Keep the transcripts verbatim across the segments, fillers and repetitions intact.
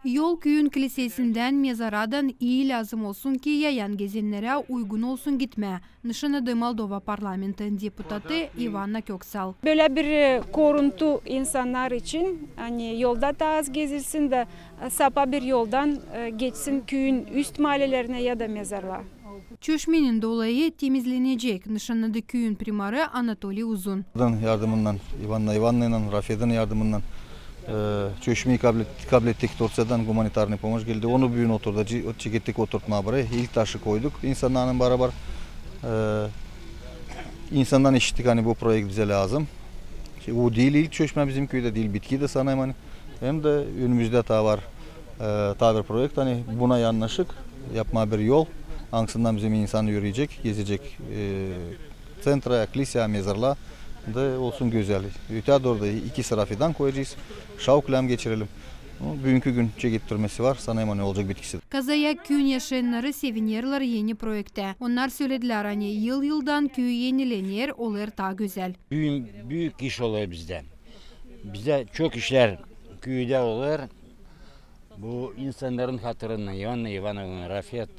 Yol küüyün klisesindän mezaradan ii lääzım olsun, ki yayan gezennerä uygun olsun gitmää, nışannadı Moldova parlamentin deputatı İvanna Köksal. Bölä bir, e, koruntu insannar için, ani yolda taa az gezilsin da, e, sapa bir yoldan, e, geçsin küüyün üst maalelerinä ya da mezarlaa. Çöşmenin dolayı temizlenecek, nışannadı küüyün primarı Anatoliy Uzun. Yardımınnan, İvanna İvannaylan, Rafetin yardımınnan, e, çöşmeyi kablet-, kablettik, Turţiyadan gumanitarnıy pomoş geldi. Onu büün oturda-, çekettik oturtmaa burayı. İlk taşı koyduk insannarlan barabar. E, insandan işittik, ani bu proekt bizä lääzım. Şey, bu diil ilk çöşmä bizim küüdä, diil bitki dä sanêrım, ani. Hem dä önümüzdä taa var, e, taa bir proekt, ani buna yannaşık yapmaa bir yol, angısından bizim insan üürecek, gezecek, e, ţentra, klisä, mezarlaa da olsun gözäl. Ötää dooru da iki sıra fidan koyacez, şaukülääm geçirelim. Büünkü gün çekettirmesi var, sanêrım, ani olacek bitkisi. Kazaya küüyün yaşayannarı sevinerlär eni proektä. Onnar söledilär, ani yıl-yıldan küü enilener, olêr taa gözäl. Büün büük iş olêr bizdä. Bizdä çok işlär küüdä olêr. Bu insannarın hatırına, İvanna İvannovna, Rafet,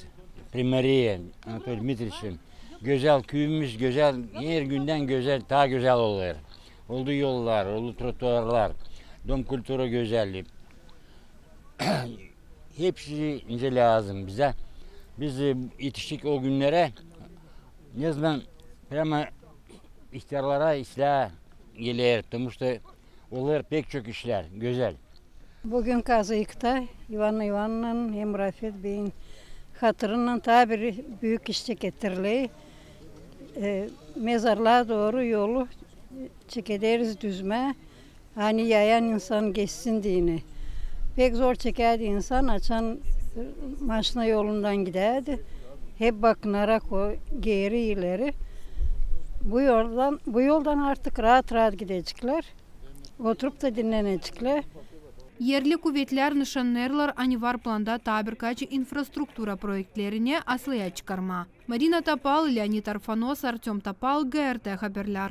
primariya, Anatoliy Dmitriçin. Gözäl küüyümüz, gözäl, her gündän gözäl, taa gözäl olêr. Oldu yollar, oldu trotuarlar, dom kultura gözällii. Hepsi nicä lääzım bizä. Biz, e, etiştik o günnerä, ne zaman prama ihtärlara islää geler, потому что olêr pek çok işlär, gözäl. Büün kazayıkta İvanna İvannovnanın hem Rafet beyin hatırınnan taa bir büük iş çekettirler. E, mezarlaa dooru yolu çekederiz düzmää, ani yayan insan geçsin deyni. Pek zor çekärdi insan, açan, e, maşina yolundan gidärdi. Hep bakınarak o geeri, ileri. Bu yoldan, bu yoldan artık raat-raat gideceklär. Oturup da dinleneceklär. Erli kuvetlär nışannêêrlar, ani var planda taa birkaç infrastruktura proektlerinä aslıya çıkarmaa. Marina Topal, Leonid Arfanos, Artёm Topal, GRT Haberlär.